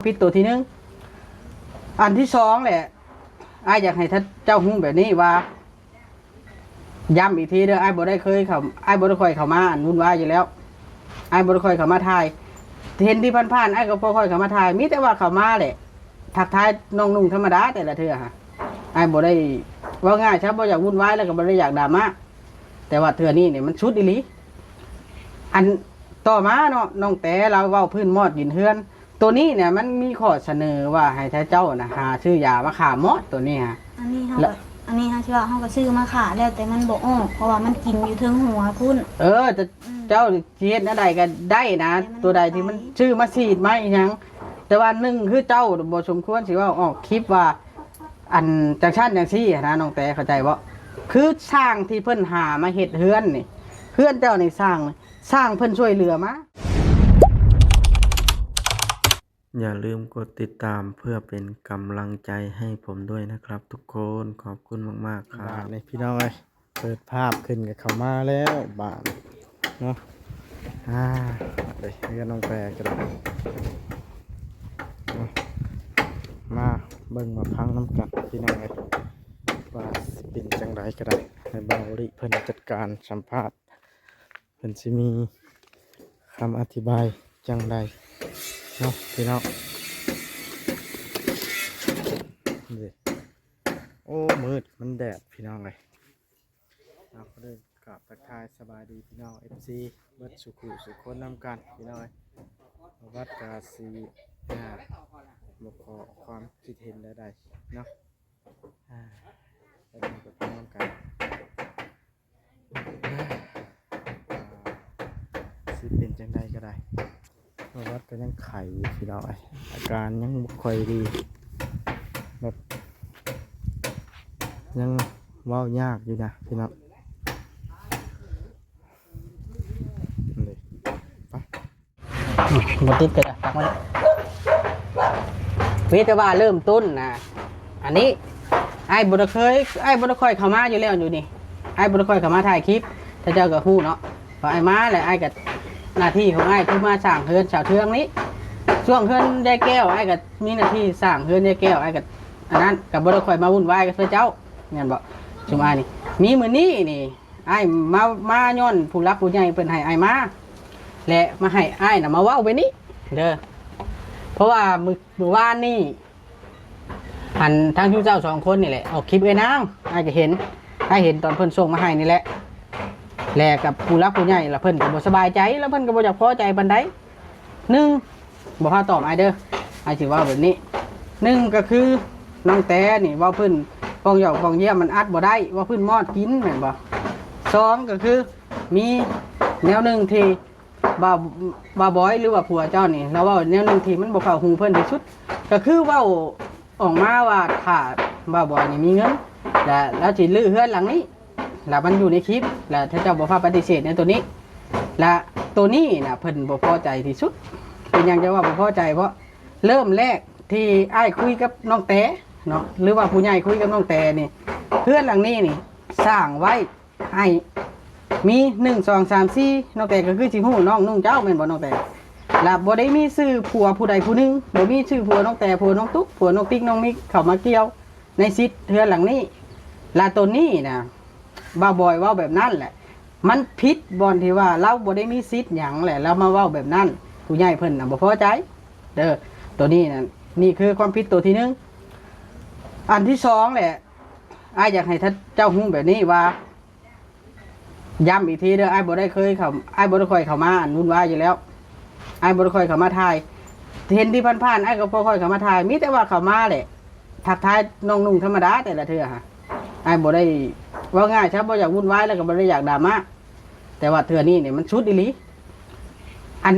ຜິດໂຕທີໜຶ່ງ. ອັນທີສອງແຫຼະ ອ້າຍຢາກໃຫ້ທ່ານເຈົ້າຮູ້ແບບນີ້ວ່າ ຢ້ຳອີກທີເດີ ອ້າຍບໍ່ໄດ້ເຄີຍເຂົ້າ ອ້າຍບໍ່ໄດ້ຄ່ອຍເຂົ້າມາອັນວຸ່ນວາຍຢູ່ແລ້ວ. ອ້າຍບໍ່ໄດ້ຄ່ອຍເຂົ້າມາຖ່າຍ ເຫັນທີ່ຜ່ານໆ ອ້າຍກໍບໍ່ຄ່ອຍເຂົ້າມາຖ່າຍ ມີແຕ່ວ່າເຂົ້າມາແຫຼະ ທັກທາຍນ້ອງນຸ່ງທຳມະດາແຕ່ລະເທື່ອຫັ້ນ. ອ້າຍບໍ່ໄດ້ເວົ້າງ່າຍຊະ ບໍ່ຢາກວຸ່ນວາຍ ແລ້ວກໍບໍ່ໄດ້ຢາກດຣາມາ ແຕ່ວ່າເທື່ອນີ້ນີ້ມັນສຸດອີ່ຫຼີ. ອັນຕໍ່ມາເນາະ ນ້ອງແຕລາວເວົ້າພື້ນມອດກິນເຮືອນ ໂຕນີ້ນະ ມັນມີຂໍ້ສະເໜີວ່າໃຫ້ເຈົ້ານະ ຫາຊື້ຢາມາຂ້າມອດໂຕນີ້ຫະ. ອັນນີ້ເຮົາ ແລ້ວ ກໍ ອັນນີ້ເຮົາຊິວ່າເຮົາກໍຊື້ມາຂ້າແລ້ວ ແຕ່ມັນບໍ່ອອກ ເພາະວ່າມັນກິນຢູ່ເທິງຫົວພຸ້ນ. ເອີ ແຕ່ ອືມ ເຈົ້າຊິເຮັດແນວໃດກໍໄດ້ນະ ແຕ່ມັນ ໂຕໃດທີ່ມັນ ໄປ ຊື້ມາສີດມາອີ່ຫຍັງ ແຕ່ວ່າໜຶ່ງຄືເຈົ້າບໍ່ສົມຄວນຊິເວົ້າອອກຄລິບວ່າ ອັນຈັ່ງຊັ້ນຈັ່ງຊີ້ນະ ນ້ອງແຕ ເຂົ້າໃຈບໍ່? ຄືຊ່າງທີ່ເພິ່ນຫາມາເຮັດເຮືອນນີ້ ເຮືອນເຈົ້ານີ້ຊ່າງ ຊ່າງເພິ່ນຊ່ວຍເຫຼືອມາ. ຢ່າລືມກົດຕິດຕາມເພື່ອເປັນກຳລັງໃຈໃຫ້ຜົມດ້ວຍນະຄັບທຸກຄົນ. ຂອບຄຸນມາກໆ ຄັບ. ບາດນີ້ພີ່ນ້ອງເອີຍ ເປີດພາບຂຶ້ນກໍເຂົ້າມາແລ້ວບາດເນາະ. ອ່າ ເດ້ ເຮືອນນ້ອງແປກໍໄດ້ເນາະ. ມາເບິ່ງມາຟັງນຳກັນພີ່ນ້ອງເອີຍ ວ່າຊິເປັນຈັ່ງໃດກໍໄດ້ ໃຫ້ບ່າວລິເພິ່ນຈັດການສຳພາດ ເພິ່ນຊິມີຄຳອະທິບາຍຈັ່ງໃດເນາະພີ່ນ້ອງ. ນີ້ ໂອ້ ມືດ ມັນແດດພີ່ນ້ອງເອີຍ. ເອົາ ຂໍເດີ ກາບທັກທາຍສະບາຍດີພີ່ນ້ອງເອັຟຊີເບິດສູ່ຄູ່ສູ່ຄົນນຳກັນພີ່ນ້ອງເອີຍ. ບ່າວບັດກະຊິ ອ່າ ບໍ່ຂໍຄວາມຄິດເຫັນໃດໆເນາະ. ອ່າ ໄປເບິ່ງໄປຟັງນຳກັນ ອ່າ ຊິເປັນຈັ່ງໃດກໍໄດ້. ບ່າວບັດກໍຍັງໄຂ້ຢູ່ພີ່ນ້ອງເອີຍ ອາການຍັງບໍ່ຄ່ອຍດີ ແບບ ຍັງເວົ້າຍາກຢູ່ນະພີ່ນ້ອງ. ນີ້ ໄປ ອືມ ບໍ່ຕິດກໍໄດ້ ຕັກມາເລີຍ. ມີແຕ່ວ່າເລີ່ມຕົ້ນນະ ອັນນີ້ອ້າຍບໍ່ໄດ້ເຄີຍ ອ້າຍບໍ່ໄດ້ຄ່ອຍເຂົ້າມາຢູ່ແລ້ວຢູ່ນີ້ ອ້າຍບໍ່ໄດ້ຄ່ອຍເຂົ້າມາຖ່າຍຄລິບ ທ່ານເຈົ້າກໍຮູ້ເນາະ ເພາະອ້າຍມາແລ້ວ ອ້າຍກໍ ໜ້າທີ່ຂອງອ້າຍຄືມາສ້າງເຮືອນສາວເທືອງນີ້. ຊ່ວງເຮືອນຍາຍແກ້ວ ອ້າຍກໍມີໜ້າທີ່ສ້າງເຮືອນຍາຍແກ້ວ ອ້າຍກໍ ອັນນັ້ນ ກໍບໍ່ໄດ້ຄ່ອຍມາວຸ່ນວາຍກັບເຂົາເຈົ້າ ແມ່ນບໍ່? ຊຸມອ້າຍນີ້ ມີມື້ນີ້ນີ້ ອ້າຍມາ ມາຍ້ອນຜູ້ຫຼັກຜູ້ໃຫຍ່ເພິ່ນໃຫ້ອ້າຍມາ ແລະ ມາໃຫ້ອ້າຍນະມາເວົ້າແບບນີ້ເດີ. ເພາະວ່າມື້ ມື້ວານນີ້ ອັນ ທາງຊຸມເຈົ້າສອງຄົນນີ້ແຫຼະ ອອກຄລິບເອື້ອຍນາງ ອ້າຍກໍເຫັນ ອ້າຍເຫັນຕອນເພິ່ນສົ່ງມາໃຫ້ນີ້ແຫຼະ ແລະ ກັບຜູ້ຫຼັກຜູ້ໃຫຍ່ ລະເພິ່ນກໍບໍ່ສະບາຍໃຈ ລະເພິ່ນກໍບໍ່ຢາກພໍໃຈປານໃດ. ໜຶ່ງ ບໍ່ພາຕອບອ້າຍເດີ ອ້າຍຊິເວົ້າແບບນີ້. ໜຶ່ງ ກໍຄືນ້ອງແຕນີ້ເວົ້າພື້ນປ່ອງຢອກປ່ອງຢ້ຽມ ມັນອັດບໍ່ໄດ້ ເວົ້າພື້ນມອດກິນແມ່ນບໍ່? ສອງ ກໍຄືມີແນວໜຶ່ງທີ່ບ່າວ ບ່າວບອຍ ຫຼືວ່າຜົວເຈົ້ານີ້ ລາວເວົ້າແນວໜຶ່ງທີ່ມັນບໍ່ເຂົ້າຫູເພິ່ນທີ່ສຸດ ກໍຄືເວົ້າອອກມາວ່າ ຖ້າບ່າວບອຍນີ້ມີເງິນ ລະລາວຊິຮື້ເຮືອນຫຼັງນີ້ ລະມັນຢູ່ໃນຄລິບ ລະເຈົ້າບໍ່ພາປະຕິເສດໃນໂຕນີ້ ລະໂຕນີ້ນະ ເພິ່ນບໍ່ພໍໃຈທີ່ສຸດ. ເປັນຫຍັງຈັ່ງວ່າບໍ່ພໍໃຈ? ເພາະເລີ່ມແລກທີ່ອ້າຍຄຸຍກັບນ້ອງແຕເນາະ ຫຼືວ່າຜູ້ໃຫຍ່ຄຸຍກັບນ້ອງແຕນີ້ ເຮືອນຫຼັງນີ້ນີ້ສ້າງໄວ້ໃຫ້ມີ ໜຶ່ງ ສອງ ສາມ ສີ່ ນ້ອງແຕກໍຄືຊິຮູ້ ນ້ອງນຸ່ງເຈົ້າແມ່ນບໍ່ນ້ອງແຕ? ລະບໍ່ໄດ້ມີຊື່ຜົວຜູ້ໃດຜູ້ໜຶ່ງ ບໍ່ມີຊື່ຜົວນ້ອງແຕ ຜົວນ້ອງຕຸກ ຜົວນ້ອງຕິກ ນ້ອງມິກ ເຂົ້າມາກ່ຽວ ໃນສິດເຮືອນຫຼັງນີ້ ລະໂຕນີ້ນະ ບ່າວບອຍເວົ້າແບບນັ້ນແຫຼະ ມັນຜິດບ່ອນທີ່ວ່າລາວບໍ່ໄດ້ມີສິດຫຍັງແຫຼະ ລາວມາເວົ້າແບບນັ້ນ ຜູ້ໃຫຍ່ເພິ່ນນະບໍ່ພໍໃຈເດີ. ໂຕນີ້ນະ ນີ້ຄືຄວາມຜິດໂຕທີໜຶ່ງ. ອັນທີສອງແຫຼະ ອ້າຍຢາກໃຫ້ທ່ານເຈົ້າຮູ້ແບບນີ້ວ່າ ຢ້ຳອີກທີເດີ ອ້າຍບໍ່ໄດ້ເຄີຍເຂົ້າ ອ້າຍບໍ່ໄດ້ຄ່ອຍເຂົ້າມາອັນວຸ່ນວາຍຢູ່ແລ້ວ ອ້າຍບໍ່ໄດ້ຄ່ອຍເຂົ້າມາຖ່າຍ ເຫັນທີ່ຜ່ານໆ ອ້າຍກໍບໍ່ຄ່ອຍເຂົ້າມາຖ່າຍ ມີແຕ່ວ່າເຂົ້າມາແຫຼະ ທັກທາຍນ້ອງນຸ່ງທຳມະດາແຕ່ລະເທື່ອຫັ້ນ. ອ້າຍບໍ່ໄດ້ ເວົ້າງ່າຍຊະ ບໍ່ຢາກວຸ່ນວາຍ ແລ້ວກໍບໍ່ໄດ້ຢາກດຣາມາ ແຕ່ວ່າເທື່ອນີ້ນີ້ມັນສຸດອີ່ຫຼີ. ອັນ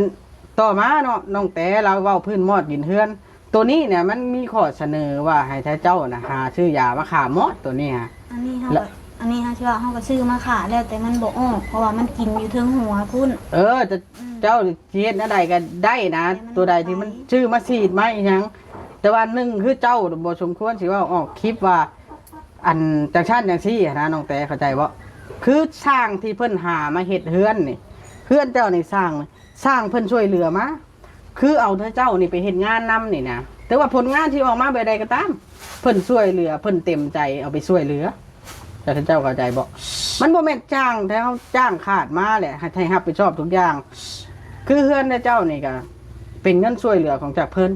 ຕໍ່ມາເນາະ ນ້ອງແຕລາວເວົ້າພື້ນມອດກິນເຮືອນ ໂຕນີ້ນະ ມັນມີຂໍ້ສະເໜີວ່າໃຫ້ເຈົ້ານະ ຫາຊື້ຢາມາຂ້າມອດໂຕນີ້ຫະ. ອັນນີ້ເຮົາ ແລ້ວ ກໍ ອັນນີ້ເຮົາຊິວ່າເຮົາກໍຊື້ມາຂ້າແລ້ວ ແຕ່ມັນບໍ່ອອກ ເພາະວ່າມັນກິນຢູ່ເທິງຫົວພຸ້ນ. ເອີ ແຕ່ ອືມ ເຈົ້າຊິເຮັດແນວໃດກໍໄດ້ນະ ແຕ່ມັນ ໂຕໃດທີ່ມັນ ໄປ ຊື້ມາສີດມາອີ່ຫຍັງ ແຕ່ວ່າໜຶ່ງ ຄືເຈົ້າບໍ່ສົມຄວນຊິເວົ້າອອກຄລິບວ່າ ອັນຈັ່ງຊັ້ນຈັ່ງຊີ້ຫັ້ນນະ ນ້ອງແຕ ເຂົ້າໃຈບໍ່? ຄືຊ່າງທີ່ເພິ່ນຫາມາເຮັດເຮືອນນີ້ ເຮືອນເຈົ້ານີ້ຊ່າງ ຊ່າງເພິ່ນຊ່ວຍເຫຼືອມາ ຄືເອົາເຈົ້ານີ້ໄປເຮັດງານນຳນີ້ນະ ແຕ່ວ່າຜົນງານທີ່ອອກມາແບບໃດກໍຕາມ ເພິ່ນຊ່ວຍເຫຼືອ ເພິ່ນເຕັມໃຈເອົາໄປຊ່ວຍເຫຼືອ ແລ້ວເຈົ້າເຂົ້າໃຈບໍ່? ມັນບໍ່ແມ່ນຈ້າງ ແຕ່ເຮົາຈ້າງຂາດມາແຫຼະ ໃຫ້ ໃຫ້ຮັບຜິດຊອບທຸກຢ່າງ. ຄືເຮືອນເຈົ້ານີ້ກໍເປັນເງິນຊ່ວຍເຫຼືອຂອງຈາກເພິ່ນ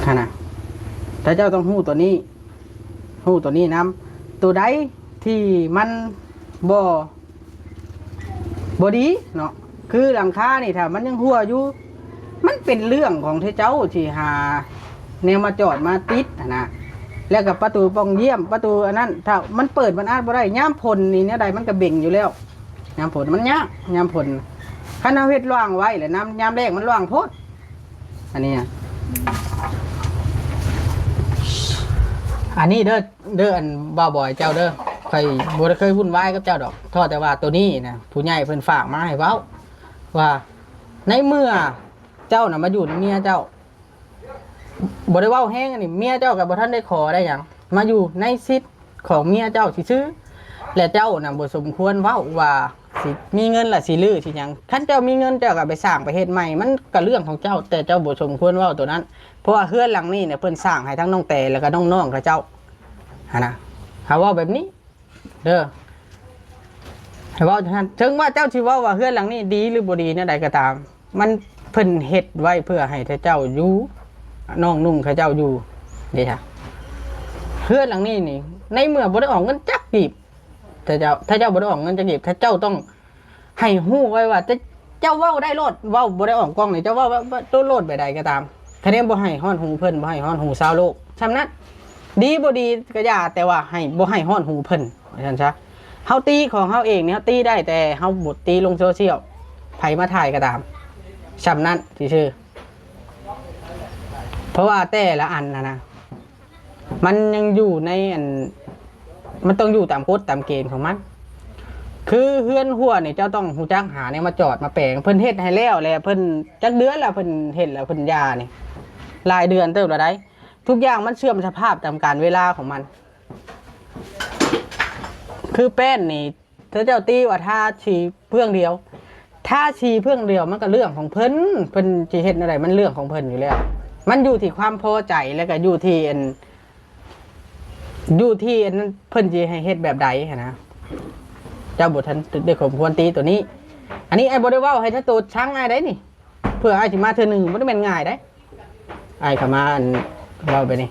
ຫັ້ນນະ ແຕ່ເຈົ້າຕ້ອງຮູ້ຕົວນີ້ ຮູ້ຕົວນີ້ນຳ. ຕົວໃດທີ່ມັນບໍ່ ບໍ່ດີເນາະ ຄືຫຼັງຄານີ້ ຖ້າມັນຍັງຮົ່ວຢູ່ ມັນເປັນເລື່ອງຂອງເຈົ້າທີ່ຫາແນວມາຈອດມາຕິດຫັ້ນນະ. ແລ້ວກໍປະຕູປ່ອງຢ້ຽມ ປະຕູອັນນັ້ນ ຖ້າມັນເປີດມັນອາດບໍ່ໄດ້ ຍາມຝົນນີ້ແນວໃດມັນກໍເບັງຢູ່ແລ້ວ. ຍາມຝົນມັນຍາກ ຍາມຝົນ ຄັນເຮົາເຮັດລ່າງໄວ້ແລ້ວ ນຳ ຍາມແລ້ງມັນລ່າງໂພດ. ອັນນີ້ນະ ອັນນີ້ເດີ ເດີ ອັນບ່າວບອຍເຈົ້າເດີ ຂ້ອຍບໍ່ໄດ້ເຄີຍວຸ້ນວາຍກັບເຈົ້າດອກ ເພາະແຕ່ວ່າໂຕນີ້ນະ ຜູ້ໃຫຍ່ເພິ່ນຝາກມາໃຫ້ເວົ້າວ່າ ໃນເມື່ອເຈົ້ານະມາຢູ່ນຳເມຍເຈົ້າ ບໍ່ໄດ້ເວົ້າແຮງ ອັນນີ້ເມຍເຈົ້າກໍບໍ່ທັນໄດ້ຂໍໄດ້ຫຍັງ ມາຢູ່ໃນສິດຂອງເມຍເຈົ້າຊື່ໆ ແລະ ເຈົ້ານະບໍ່ສົມຄວນເວົ້າວ່າ ຊິມີເງິນລະຊິຮື້ຊິຫຍັງ. ຄັນເຈົ້າມີເງິນເຈົ້າກໍໄປສ້າງໄປເຮັດໃໝ່ ມັນກໍເລື່ອງຂອງເຈົ້າ ແຕ່ເຈົ້າບໍ່ສົມຄວນເວົ້າໂຕນັ້ນ ເພາະວ່າເຮືອນຫຼັງນີ້ນະ ເພິ່ນສ້າງໃຫ້ທັງນ້ອງແຕ ແລ້ວກໍນ້ອງໆເຂົາເຈົ້າຫັ້ນນະ. ເຮົາເວົ້າແບບນີ້ເດີ ໃຫ້ເວົ້າຈັ່ງຊັ້ນ ເຖິງວ່າເຈົ້າຊິເວົ້າວ່າເຮືອນຫຼັງນີ້ດີຫຼືບໍ່ດີແນວໃດກໍຕາມ ມັນ ເພິ່ນເຮັດໄວ້ເພື່ອໃຫ້ເຈົ້າຢູ່ ນ້ອງນຸ່ງເຂົາເຈົ້າຢູ່ເດ້. ເຮືອນຫຼັງນີ້ນີ້ ໃນເມື່ອບໍ່ໄດ້ອອກເງິນຈັກກີບ ຖ້າເຈົ້າ ຖ້າເຈົ້າບໍ່ໄດ້ອອກເງິນຈັກກີບ ຖ້າເຈົ້າຕ້ອງ ໃຫ້ຮູ້ໄວ້ວ່າ ເຈົ້າ ເຈົ້າເວົ້າໄດ້ໂລດ ເວົ້າບໍ່ໄດ້ອອກກ້ອງນີ້ ເຈົ້າເວົ້າໂລດ ແບບໃດກໍຕາມ ຄະແນນບໍ່ໃຫ້ຮອດຫູເພິ່ນ ບໍ່ໃຫ້ຮອດຫູຊາວໂລກ ຊ່ຳນັ້ນ. ດີບໍ່ດີກໍຢ່າ ແຕ່ວ່າໃຫ້ ບໍ່ໃຫ້ຮອດຫູເພິ່ນ ວ່າຊັ້ນຊະ. ເຮົາຕີຂອງເຮົາເອງນີ້ ເຮົາຕີໄດ້ ແຕ່ເຮົາບໍ່ຕີລົງໂຊຊຽວ ໃຜມາຖ່າຍກໍຕາມ ຊ່ຳນັ້ນຊື່ໆ. ເພາະວ່າແຕ່ລະອັນຫັ້ນນະ ມັນຍັງຢູ່ໃນອັນ ມັນຕ້ອງຢູ່ຕາມກົດຕາມເກນຂອງມັນ. ຄືເຮືອນຮົ້ວນີ້ ເຈົ້າຕ້ອງຮູ້ຈັກຫາແນວມາຈອດມາແປງ. ເພິ່ນເຮັດໃຫ້ແລ້ວແຫຼະ ເພິ່ນຈັກເດືອນລະ ເພິ່ນເຮັດແລ້ວ ເພິ່ນຢານີ້ ຫຼາຍເດືອນເຕີບແລ້ວໃດ໋. ທຸກຢ່າງມັນເສື່ອມສະພາບຕາມການເວລາຂອງມັນ. ຄືແປ້ນນີ້ ຖ້າເຈົ້າຕີວ່າທາສີເຜື່ອງດຽວ ທາສີເຜື່ອງດຽວ ມັນກໍເລື່ອງຂອງເພິ່ນ ເພິ່ນຊິເຮັດແນວໃດ ມັນເລື່ອງຂອງເພິ່ນຢູ່ແລ້ວ. ມັນຢູ່ທີ່ຄວາມພໍໃຈ ແລ້ວກໍຢູ່ທີ່ອັນ ຢູ່ທີ່ອັນນັ້ນ ເພິ່ນຊິໃຫ້ເຮັດແບບໃດຫັ້ນນະ. ເຈົ້າບໍ່ທັນໄດ້ສົມຄວນຕີໂຕນີ້. ອັນນີ້ອ້າຍບໍ່ໄດ້ເວົ້າໃຫ້ເຈົ້າໂຕຊັງອ້າຍໄດ໋ນີ້ ເພື່ອອ້າຍຊິມາເທື່ອໜຶ່ງ ບໍ່ໄດ້ແມ່ນງ່າຍໄດ໋. ອ້າຍກໍມາ ອັນ ເວົ້າແບບນີ້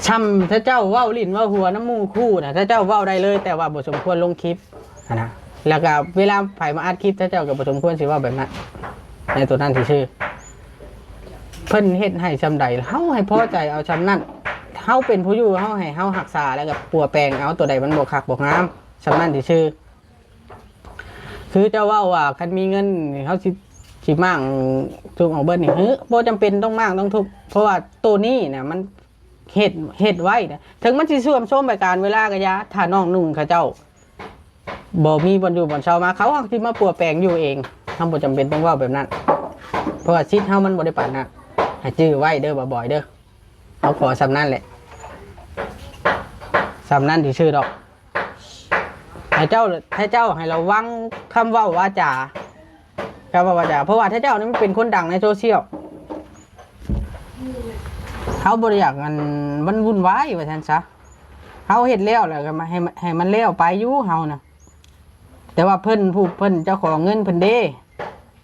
ຊ່ຳ ຖ້າເຈົ້າເວົ້າຫຼິ້ນເວົ້າຫົວນຳໝູ່ຄູ່ນະ ຖ້າເຈົ້າເວົ້າໄດ້ເລີຍ ແຕ່ວ່າບໍ່ສົມຄວນລົງຄລິບຫັ້ນນະ. ແລ້ວກໍເວລາໃຜມາອັດຄລິບ ຖ້າເຈົ້າກໍບໍ່ສົມຄວນຊິເວົ້າແບບນັ້ນ ໃນໂຕນັ້ນຊື່ໆ. ເພິ່ນເຮັດໃຫ້ຊ່ຳໃດ ເຮົາໃຫ້ພໍໃຈເອົາຊ່ຳນັ້ນ. ເຮົາເປັນຜູ້ຢູ່ ເຮົາໃຫ້ເຮົາຮັກສາ ແລ້ວກໍປົວແປງເອົາ. ໂຕໃດມັນບໍ່ຄັກບໍ່ງາມ ຊ່ຳນັ້ນຊື່ໆ. ຄືເຈົ້າເວົ້າວ່າ ຄັນມີເງິນເຮົາຊິ ຊິມ້າງທຸບອອກເບິດນີ້ ເຮີ ບໍ່ຈຳເປັນຕ້ອງມ້າງຕ້ອງທຸບ ເພາະວ່າໂຕນີ້ນະ ມັນເຮັດ ເຮັດໄວ້ນະ ເຖິງມັນຊິເສື່ອມໂຊມໄປການເວລາກໍຢ່າ. ຖ້ານ້ອງນຸ່ງເຂົາເຈົ້າບໍ່ມີບ່ອນຢູ່ບ່ອນເຊົາມາ ເຂົາກໍຊິມາປົວແປງຢູ່ເອງ. ເຮົາບໍ່ຈຳເປັນຕ້ອງເວົ້າແບບນັ້ນ ເພາະວ່າສິດເຮົາມັນບໍ່ໄດ້ປານນັ້ນ. ໃຫ້ຈື່ໄວ້ເດີ ບ່າວບອຍເດີ ເຮົາຂໍຊ່ຳນັ້ນແຫຼະ ຊ່ຳນັ້ນຊື່ໆດອກ. ໃຫ້ເຈົ້າ ໃຫ້ເຈົ້າ ໃຫ້ລະວັງຄຳເວົ້າວາຈາ ຄຳເວົ້າວາຈາ ເພາະວ່າເຈົ້ານີ້ມັນເປັນຄົນດັງໃນໂຊຊຽວ. ເຮົາບໍ່ໄດ້ຢາກ ອັນ ມັນວຸ້ນວາຍວ່າຊັ້ນຊະ. ເຮົາເຮັດແລ້ວ ແລ້ວກໍໃຫ້ ໃຫ້ມັນແລ້ວໄປຢູ່ເຮົານະ. ແຕ່ວ່າເພິ່ນ ຜູ້ເພິ່ນເຈົ້າຂອງເງິນເພິ່ນເດ້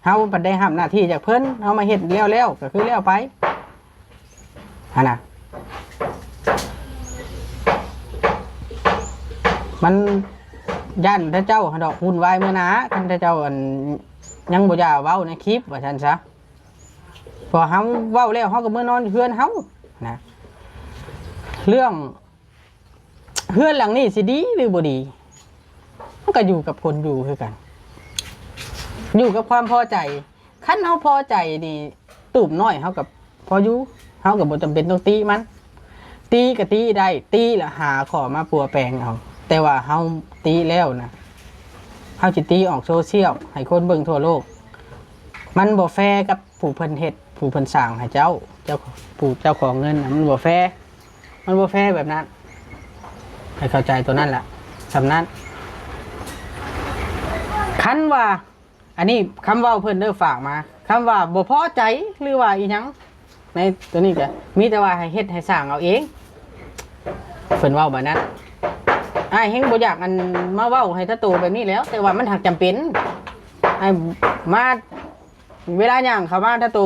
ເຮົາພັດໄດ້ຮັບໜ້າທີ່ຈາກເພິ່ນ ເຮົາມາເຮັດແລ້ວໆ ກໍຄືແລ້ວໄປຫັ້ນນະ. ມັນຢ້ານເຈົ້າຫັ້ນດອກວຸ້ນວາຍເມືອໜ້າ ຄັນເຈົ້າ ອັນ ຍັງບໍ່ຢ່າເວົ້າໃນຄລິບວ່າຊັ້ນຊະ. ເພາະເຮົາເວົ້າແລ້ວ ເຮົາກໍເມືອນອນເຮືອນເຮົານະ. ເລື່ອງ ເຮືອນຫຼັງນີ້ຊິດີຫຼືບໍ່ດີ ມັນກໍຢູ່ກັບຄົນຢູ່ຄືກັນ ຢູ່ກັບຄວາມພໍໃຈ. ຄັນເຮົາພໍໃຈນີ້ ຕູບນ້ອຍເຮົາກໍພໍຢູ່ ເຮົາກໍບໍ່ຈຳເປັນຕ້ອງຕິມັນ. ຕິກໍຕິໄດ້ ຕິລະຫາຂໍ້ມາປົວແປງເອົາ. ແຕ່ວ່າເຮົາຕິແລ້ວນະ ເຮົາຊິຕິອອກໂຊຊຽວໃຫ້ຄົນເບິ່ງທົ່ວໂລກ ມັນບໍ່ແຟກັບ ຜູ້ເພິ່ນເຮັດ ຜູ້ເພິ່ນສ້າງໃຫ້ເຈົ້າ ເຈົ້າ ຜູ້ເຈົ້າຂອງເງິນນະ ມັນບໍ່ແຟ ມັນບໍ່ແຟແບບນັ້ນ. ໃຫ້ເຂົ້າໃຈໂຕນັ້ນລະ ຊ່ຳນັ້ນ. ຄັນວ່າ ອັນນີ້ຄຳເວົ້າເພິ່ນເດີ ຝາກມາ ຄຳວ່າບໍ່ພໍໃຈ ຫຼືວ່າອີ່ຫຍັງ ໃນໂຕນີ້ກະມີແຕ່ວ່າໃຫ້ເຮັດໃຫ້ສ້າງເອົາເອງ ເພິ່ນເວົ້າແບບນັ້ນ. ອ້າຍແຮງບໍ່ຢາກອັນມາເວົ້າໃຫ້ຕາໂຕແບບນີ້ແລ້ວ ແຕ່ວ່າມັນຫາກຈຳເປັນ. ອ້າຍມາ ເວລາຍ່າງເຂົ້າມາຕາໂຕ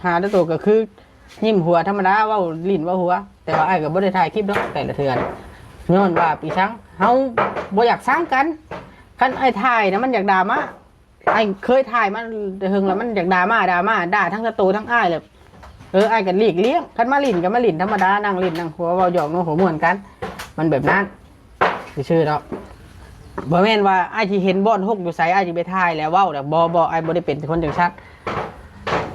ຫາຕາໂຕກໍຄືຍິ້ມຫົວທຳມະດາ ເວົ້າຫຼິ້ນເວົ້າຫົວ ແຕ່ວ່າອ້າຍກໍບໍ່ໄດ້ຖ່າຍຄລິບດອກແຕ່ລະເທື່ອ ຍ້ອນວ່າປີສັງ ເຮົາບໍ່ຢາກສັງກັນ. ຄັນອ້າຍຖ່າຍນະ ມັນຢາກດຣາມາ. ອ້າຍເຄີຍຖ່າຍມາແຕ່ເຫິງແລ້ວ ມັນຢາກດຣາມາ ດຣາມາ ດ່າທັງຕາໂຕທັງອ້າຍແຫຼະ. ເອີ ອ້າຍກໍຫຼີກລ້ຽງ ຄັນມາຫຼິ້ນກໍມາຫຼິ້ນທຳມະດາ ນັ່ງຫຼິ້ນນັ່ງຫົວ ເວົ້າຫຍອກນົວຫົວມ່ວນກັນ ມັນແບບນັ້ນຊື່ໆດອກ. ບໍ່ແມ່ນວ່າອ້າຍຊິເຫັນບ່ອນຮົກຢູ່ໃສ ອ້າຍຊິໄປຖ່າຍແລ້ວເວົ້າດອກ ບໍ່ ບໍ່ ອ້າຍບໍ່ໄດ້ເປັນຄົນຈັ່ງຊັ້ນ.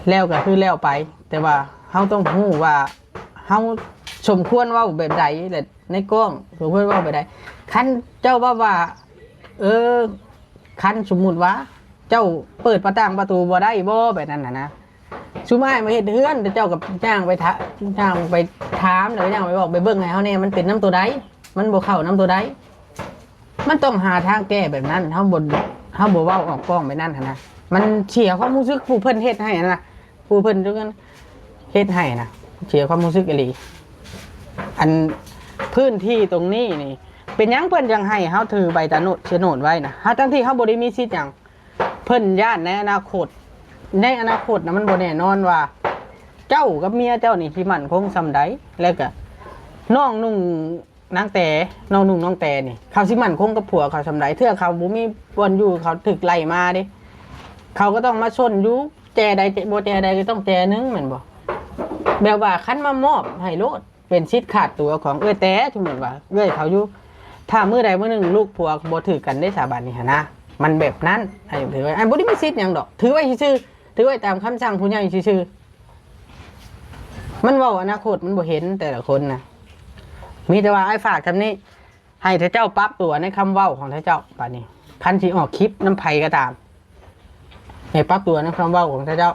ແລ້ວກໍຄືແລ້ວໄປ ແຕ່ວ່າເຮົາຕ້ອງຮູ້ວ່າເຮົາສົມຄວນເວົ້າແບບໃດ ແລະ ໃນກ້ອງສົມຄວນເວົ້າແບບໃດ. ຄັນເຈົ້າເວົ້າວ່າ ເອີ ຄັນສົມມຸດວ່າເຈົ້າເປີດປະຕ່າງປະຕູບໍ່ໄດ້ບໍ່ ແບບນັ້ນນະ ຊຸມອ້າຍມາເຮັດເຮືອນ ແຕ່ເຈົ້າກໍຍ່າງໄປຖາ ຍ່າງໄປຖາມ ແລ້ວກໍຍ່າງໄປບອກໄປເບິ່ງໃຫ້ເຮົາແດ່ ມັນເປັນນຳໂຕໃດ ມັນບໍ່ເຂົ້ານຳໂຕໃດ. ມັນຕ້ອງຫາທາງແກ້ແບບນັ້ນ ເຮົາບໍ່ ເຮົາບໍ່ເວົ້າອອກກ້ອງແບບນັ້ນຫັ້ນນະ. ມັນເສຍຄວາມຮູ້ສຶກຜູ້ເພິ່ນເຮັດໃຫ້ຫັ້ນນະ ຜູ້ເພິ່ນເຮັດໃຫ້ນະ ເສຍຄວາມຮູ້ສຶກອີ່ຫຼີ. ອັນພື້ນທີ່ຕົງນີ້ນີ້ ເປັນຫຍັງເພິ່ນຈັ່ງໃຫ້ເຮົາຖືໃບຕາໂນດ ໂສນດໄວ້ນະ ທັງທີ່ເຮົາບໍ່ໄດ້ມີສິດຫຍັງ? ເພິ່ນຢ້ານໃນອະນາຄົດ ໃນອະນາຄົດນະ ມັນບໍ່ແນ່ນອນວ່າເຈົ້າກັບເມຍເຈົ້ານີ້ຊິໝັ້ນຄົງສ່ຳໃດ ແລ້ວກະນ້ອງນຸ່ງນາງແຕ ນ້ອງນຸ່ງນ້ອງແຕນີ້ ເຂົາຊິໝັ້ນຄົງກັບຜົວເຂົາສ່ຳໃດ? ເທື່ອເຂົາບໍ່ມີບ່ອນຢູ່ ເຂົາຖືກໄລ່ມາເດ້ ເຂົາກໍຕ້ອງມາຊົນຢູ່ ແຈໃດ ແຈ ບໍ່ແຈໃດກໍຕ້ອງແຈໜຶ່ງແມ່ນບໍ່? ແບບວ່າຄັນມາມອບໃຫ້ໂລດ ເປັນສິດຂາດຕົວຂອງເອື້ອຍແຕ ສົມມຸດວ່າເອື້ອຍເຂົາຢູ່ ຖ້າມື້ໃດມື້ໜຶ່ງລູກຜົວບໍ່ຖືກກັນເດ້ສາ ບາດນີ້ຫັ້ນນະ ມັນແບບນັ້ນ. ອ້າຍຖືໄວ້ ອ້າຍບໍ່ໄດ້ມີສິດຫຍັງດອກ ຖືໄວ້ຊື່ໆ ຖືໄວ້ຕາມຄຳສັ່ງຜູ້ໃຫຍ່ຊື່ໆ. ມັນເວົ້າອະນາຄົດມັນບໍ່ເຫັນແຕ່ລະຄົນນະ. ມີແຕ່ວ່າອ້າຍຝາກສ່ຳນີ້ ໃຫ້ເຈົ້າປັບຕົວໃນຄຳເວົ້າຂອງເຈົ້າ ບາດນີ້ ຄັນຊິອອກຄລິບນຳໃຜກໍຕາມ ໃຫ້ປັບຕົວໃນຄຳເວົ້າຂອງເຈົ້າ.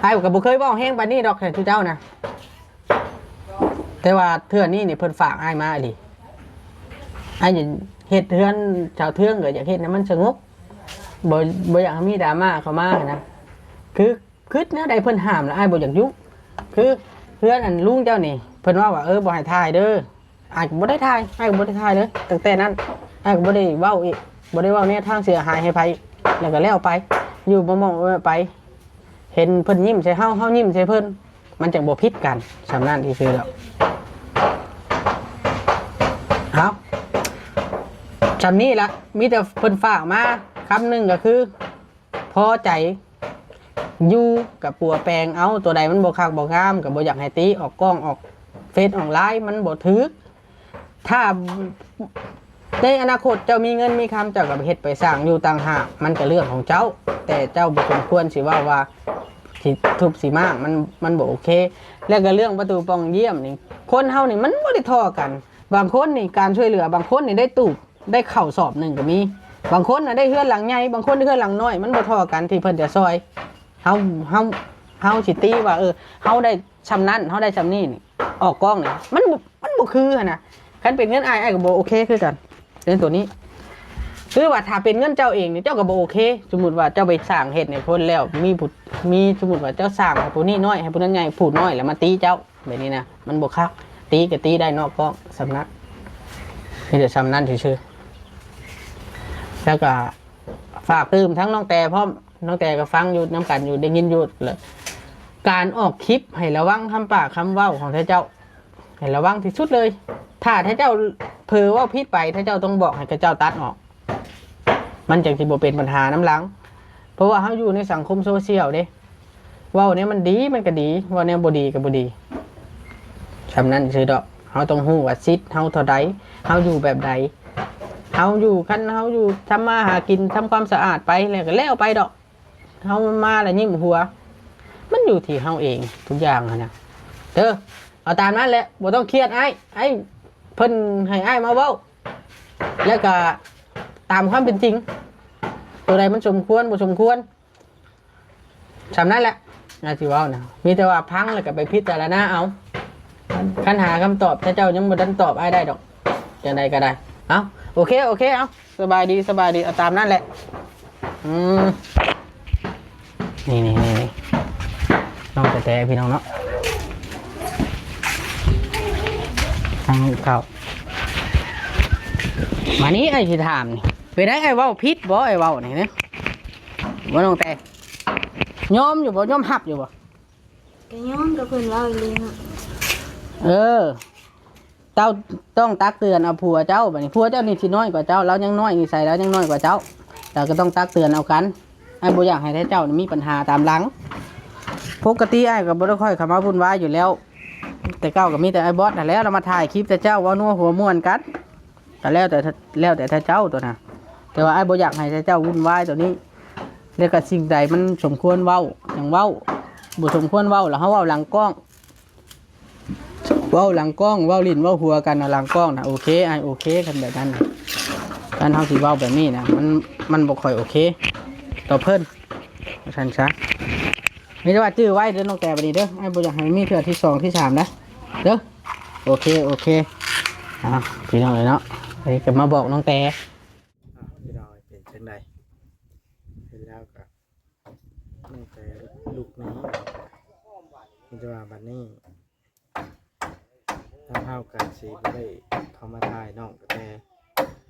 ອ້າຍກໍບໍ່ເຄີຍເວົ້າແຮງປານນີ້ດອກໃຫ້ເຈົ້ານະ ແຕ່ວ່າເທື່ອນີ້ນີ້ເພິ່ນຝາກອ້າຍມາອີ່ຫຼີ. ອ້າຍເຮັດເຮືອນຊາວເທິງກໍຢາກເຮັດໃຫ້ມັນສະຫງົບ ບໍ່ ບໍ່ຢາກໃຫ້ມີດຣາມາເຂົ້າມານະ. ຄື ຄິດແນວໃດເພິ່ນຫ້າມລະ ອ້າຍບໍ່ຢາກຫຍຸ້ງ. ຄືເຮືອນອັນລຸງເຈົ້ານີ້ ເພິ່ນເວົ້າວ່າ ເອີ ບໍ່ໃຫ້ຖ່າຍເດີ ອ້າຍກໍບໍ່ໄດ້ຖ່າຍ ອ້າຍກໍບໍ່ໄດ້ຖ່າຍເລີຍ ຕັ້ງແຕ່ນັ້ນ ອ້າຍກໍບໍ່ໄດ້ເວົ້າອີກ ບໍ່ໄດ້ເວົ້າແນວທາງເສຍຫາຍໃຫ້ໃຜ ແລ້ວກໍແລ້ວໄປ ຢູ່ໝອກໆໄປ. ເຫັນເພິ່ນຍິ້ມໃສ່ເຮົາ ເຮົາຍິ້ມໃສ່ເພິ່ນ ມັນຈັ່ງບໍ່ຜິດກັນ. ສ່ຳນັ້ນຊື່ໆດອກ. ເອົາ ສ່ຳນີ້ລະ ມີແຕ່ເພິ່ນຝາກມາຄຳໜຶ່ງກໍຄື ພໍໃຈ ຢູ່ກັບປົວແປງເອົາ ຕົວໃດມັນບໍ່ຄັກບໍ່ງາມກໍບໍ່ຢາກໃຫ້ຕິອອກກ້ອງອອກເຟສອອກລາຍ ມັນບໍ່ຖືກ. ຖ້າໃນອະນາຄົດເຈົ້າມີເງິນມີຄຳ ເຈົ້າກໍໄປເຮັດໄປສ້າງຢູ່ຕ່າງຫາກ ມັນກໍເລື່ອງຂອງເຈົ້າ ແຕ່ເຈົ້າບໍ່ສົມຄວນຊິເວົ້າວ່າຊິທຸບຊິມ້າງ ມັນ ມັນບໍ່ໂອເຄ. ແລ້ວກໍເລື່ອງປະຕູປ່ອງຢ້ຽມນີ້ ຄົນເຮົານີ້ມັນບໍ່ໄດ້ທໍ່ກັນ. ບາງຄົນນີ້ການຊ່ວຍເຫຼືອ ບາງຄົນນີ້ໄດ້ຕູບ ໄດ້ເຂົ້າສອບໜຶ່ງກໍມີ. ບາງຄົນນະໄດ້ເຮືອນຫຼັງໃຫຍ່ ບາງຄົນໄດ້ເຮືອນຫຼັງນ້ອຍ ມັນບໍ່ທໍ່ກັນທີ່ເພິ່ນຈະຊ່ອຍ. ເຮົາ ເຮົາ ເຮົາຊິຕິວ່າ ເອີ ເຮົາໄດ້ຊ່ຳນັ້ນ ເຮົາໄດ້ຊ່ຳນີ້ນີ້ ອອກກ້ອງນີ້ ມັນ ມັນບໍ່ຄືຫັ້ນນະ. ຄັນເປັນເງິນອ້າຍ ອ້າຍກໍບໍ່ໂອເຄຄືກັນ. ເລື່ອງໂຕນີ້ ຄືວ່າຖ້າເປັນເງິນເຈົ້າເອງນີ້ ເຈົ້າກໍບໍ່ໂອເຄ. ສົມມຸດວ່າເຈົ້າໄປສ້າງເຮັດໃຫ້ຄົນແລ້ວ ມີຜູ້ ມີ ສົມມຸດວ່າເຈົ້າສ້າງໃຫ້ຜູ້ນີ້ນ້ອຍ ໃຫ້ຜູ້ນັ້ນໃຫຍ່ ຜູ້ນ້ອຍແລ້ວມາຕິເຈົ້າ ແບບນີ້ນະ ມັນບໍ່ຄັກ. ຕິກໍຕິໄດ້ນອກກ້ອງ ສ່ຳນັ້ນ ມີແຕ່ສ່ຳນັ້ນຊື່ໆ. ແລ້ວກໍຝາກຕື່ມທັງນ້ອງແຕພ້ອມ ນ້ອງແຕກໍຟັງຢູ່ນຳກັນຢູ່ ໄດ້ຍິນຢູ່. ແລ້ວການອອກຄລິບໃຫ້ລະວັງຄຳປາກຄຳເວົ້າຂອງເຈົ້າ ໃຫ້ລະວັງທີ່ສຸດເລີຍ. ຖ້າເຈົ້າເຜີເວົ້າຜິດໄປ ເຈົ້າຕ້ອງບອກໃຫ້ເຂົາເຈົ້າຕັດອອກ ມັນຈັ່ງຊິບໍ່ເປັນບັນຫານຳຫຼັງ. ເພາະວ່າເຮົາຢູ່ໃນສັງຄົມໂຊຊຽວເດ້ ເວົ້າແນວມັນດີມັນກໍດີ ເວົ້າແນວບໍ່ດີກໍບໍ່ດີ. ສ່ຳນັ້ນຊື່ດອກ. ເຮົາຕ້ອງຮູ້ວ່າສິດເຮົາເທົ່າໃດ ເຮົາຢູ່ແບບໃດ ເຮົາຢູ່ ຄັນເຮົາຢູ່ທຳມາຫາກິນ ທຳຄວາມສະອາດໄປ ແລ້ວກໍແລ້ວໄປດອກ. ເຮົາມາແລ້ວຍິ້ມຫົວ ມັນຢູ່ທີ່ເຮົາເອງທຸກຢ່າງຫັ້ນນະ. ເດີ ເອົາຕາມນັ້ນແຫຼະ ບໍ່ຕ້ອງຄຽດອ້າຍ ອ້າຍ ເພິ່ນໃຫ້ອ້າຍມາເວົ້າ ແລ້ວກໍຕາມຄວາມເປັນຈິງ ຕົວໃດມັນສົມຄວນບໍ່ສົມຄວນ. ສ່ຳນັ້ນແຫຼະ ອາດຊິເວົ້ານະ ມີແຕ່ວ່າຟັງແລ້ວກໍໄປພິຈາລະນາເອົາ. ຄັນຫາຄຳຕອບ ເຈົ້າຍັງບໍ່ທັນຕອບອ້າຍໄດ້ດອກ ຈັ່ງໃດກໍໄດ້. ເອົາ ໂອເຄ ໂອເຄ ເອົາ ສະບາຍດີ ສະບາຍດີ ເອົາຕາມນັ້ນແຫຼະ. ອືມ ນີ້ໆໆ ນ້ອງແຕ່ໆ ພີ່ນ້ອງເນາະ ທາງເຂົ້າ ມານີ້ ອ້າຍຊິຖາມນີ້ ເປັນໄດ ອ້າຍເວົ້າຜິດບໍ່? ອ້າຍເວົ້ານີ້ນະ ບໍ່ ນ້ອງແຕ່ ຍອມຢູ່ບໍ່? ຍອມຮັບຢູ່ບໍ່? ກໍຍອມ ກໍເພິ່ນເວົ້າອີ່ຫຼີເນາະ. ເອີ ເຈົ້າຕ້ອງຕັກເຕືອນເອົາຜົວເຈົ້າ ບັດນີ້ຜົວເຈົ້ານີ້ຊິນ້ອຍກວ່າເຈົ້າ ລາວຍັງນ້ອຍ ນິໄສລາວຍັງນ້ອຍກວ່າເຈົ້າ ເຈົ້າກໍຕ້ອງຕັກເຕືອນເອົາກັນ. ອ້າຍບໍ່ຢາກໃຫ້ແຕ່ເຈົ້ານີ້ມີບັນຫາຕາມຫຼັງ. ປົກກະຕິອ້າຍກໍບໍ່ໄດ້ຄ່ອຍເຂົ້າມາວຸ່ນວາຍຢູ່ແລ້ວ ແຕ່ເກົ່າກໍມີແຕ່ອ້າຍບອດຫັ້ນແຫຼະ ລາວມາຖ່າຍຄລິບແຕ່ເຈົ້າເວົ້ານົວຫົວມ່ວນກັນ ກໍແລ້ວແຕ່ ແລ້ວແຕ່ເຈົ້າໂຕນະ ແຕ່ວ່າອ້າຍບໍ່ຢາກໃຫ້ເຈົ້າວຸ່ນວາຍໂຕນີ້ ແລ້ວກໍສິ່ງໃດມັນສົມຄວນເວົ້າ ຈັ່ງເວົ້າ ບໍ່ສົມຄວນເວົ້າ ແລ້ວເຮົາເວົ້າຫຼັງກ້ອງ ເວົ້າຫຼັງກ້ອງ ເວົ້າຫຼິ້ນເວົ້າຫົວກັນນະຫຼັງກ້ອງນະ ໂອເຄ ອ້າຍໂອເຄ ຄັນແບບນັ້ນນະ ຄັນເຮົາຊິເວົ້າແບບນີ້ນະ ມັນ ມັນບໍ່ຄ່ອຍໂອເຄຕໍ່ເພິ່ນ ວ່າຊັ້ນຊະ. ມີແຕ່ວ່າຈື່ໄວ້ເດີນ້ອງແຕ່ ບັດນີ້ເດີ ອ້າຍບໍ່ຢາກໃຫ້ມີເທື່ອທີສອງທີສາມນະ ເດີ. ໂອເຄ ໂອເຄ ເອົາ ພີ່ນ້ອງເອີຍເນາະ ອັນນີ້ກໍມາບອກນ້ອງແຕ່ ອ້າວ ພີ່ນ້ອງເອີຍ ເປັນຈັ່ງໃດ? ເຫັນແລ້ວກໍ ນ້ອງແຕ່ລຸກໜີ ມີແຕ່ວ່າບັດນີ້ ທາງເຮົາກໍຊິບໍ່ໄດ້ເຂົ້າມາຖ່າຍນ້ອງກະແຕ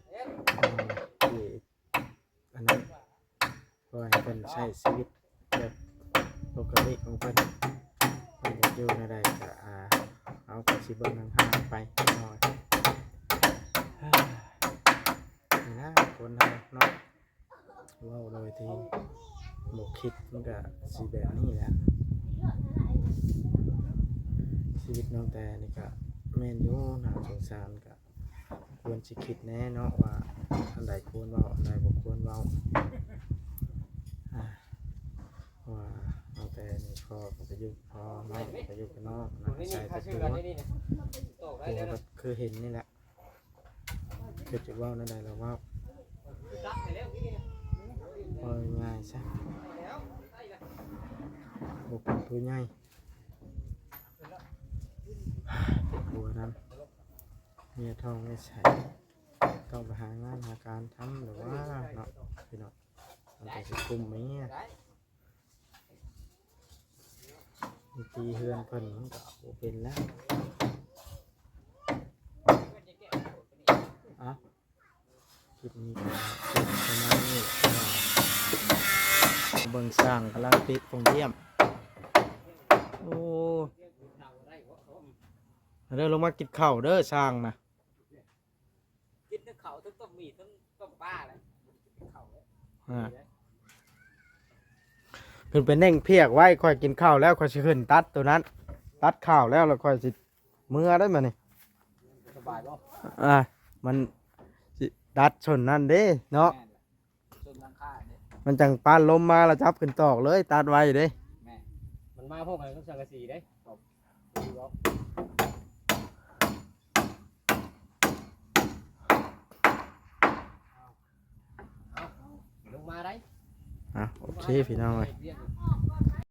ເອີ ທີ່ ອັນນັ້ນ ກໍໃຫ້ເພິ່ນໃຊ້ຊີວິດແບບປົກກະຕິຂອງເພິ່ນ ເພິ່ນຢາກຢູ່ແນວໃດກໍ ອ່າ ເຮົາກໍຊິເບິ່ງຫ່າງໆໄປໜ້ອຍ. ນີ້ນະ ຄົນເຮົາເນາະ ເວົ້າໂດຍທີ່ບໍ່ຄິດ ມັນກະຊິແບບນີ້ແຫຼະ. ຊີວິດນ້ອງແຕ່ນີ້ກະແມ່ນຢູ່ ໜ້າສົງສານ ກະຄວນຊິຄິດແດ່ເນາະ ວ່າອັນໃດຄວນເວົ້າ ອັນໃດບໍ່ຄວນເວົ້າ. ອ່າ ເພາະວ່ານ້ອງແຕ່ນີ້ ພໍ່ກໍໄປຢູ່ພໍ່ ນ້ອງກໍໄປຢູ່ກັບນ້ອງນະ ອາໄສແຕ່ຜົວ ຜົວກໍຄືເຫັນນີ້ແຫຼະ. ເພິ່ນຈະເວົ້າແນວໃດລະເວົ້າ ເວົ້າງ່າຍໆຊະ ບໍ່ເປັນຜູ້ໃຫຍ່ ເປັນຜົວນຳ ເມຍທ້ອງເມຍໃສ ຕ້ອງໄປຫາງານຫາການທຳແລ້ວວ່າເນາະ ພີ່ນ້ອງ ມັນກໍຊິກຸ້ມເມຍ. ຕີເຮືອນເພິ່ນມັນກໍບໍ່ເປັນແລ້ວ. ເອົ້າ ຄລິບນີ້ກໍຈົບປະມານນີ້ເນາະ ເບິ່ງຊ່າງກຳລັງຕິໂປ່ງຢ້ຽມ. ໂອ້ ມາເດີ ລົງມາກິນເຂົ້າເດີ ຊ່າງນະ. ກິນທັງເຂົ້າ ທັງຕົ້ມໝີ່ ທັງຕົ້ມປາແຫຼະ ກິນເຂົ້າແຫຼະ. ອ່າ ຂຶ້ນໄປເໜັງພຽກໄວ້ ຂ້ອຍກິນເຂົ້າແລ້ວ ຂ້ອຍຊິຂຶ້ນຕັດໂຕນັ້ນ ຕັດເຂົ້າແລ້ວ ແລ້ວຂ້ອຍຊິເມືອໄດ້ມານີ້. ສະບາຍບໍ່? ອ່າ ມັນຊິຕັດຊົນນັ້ນເດ້ເນາະ. ແມ່ນແຫຼະ ຊົນຫຼັງຄາເດ້ ມັນຈັ່ງປານລົມມາແລ້ວຈັບຂຶ້ນຕອກເລີຍ ຕັດໄວ້ເດ້. ແມ່ນ ມັນມາພ້ອມກັນກັບສັງກະສີເດ້. ເອົາ ເອົາ ລົງມາໄດ໋. ອ່ະ ໂອເຄ ພີ່ນ້ອງເອີຍ.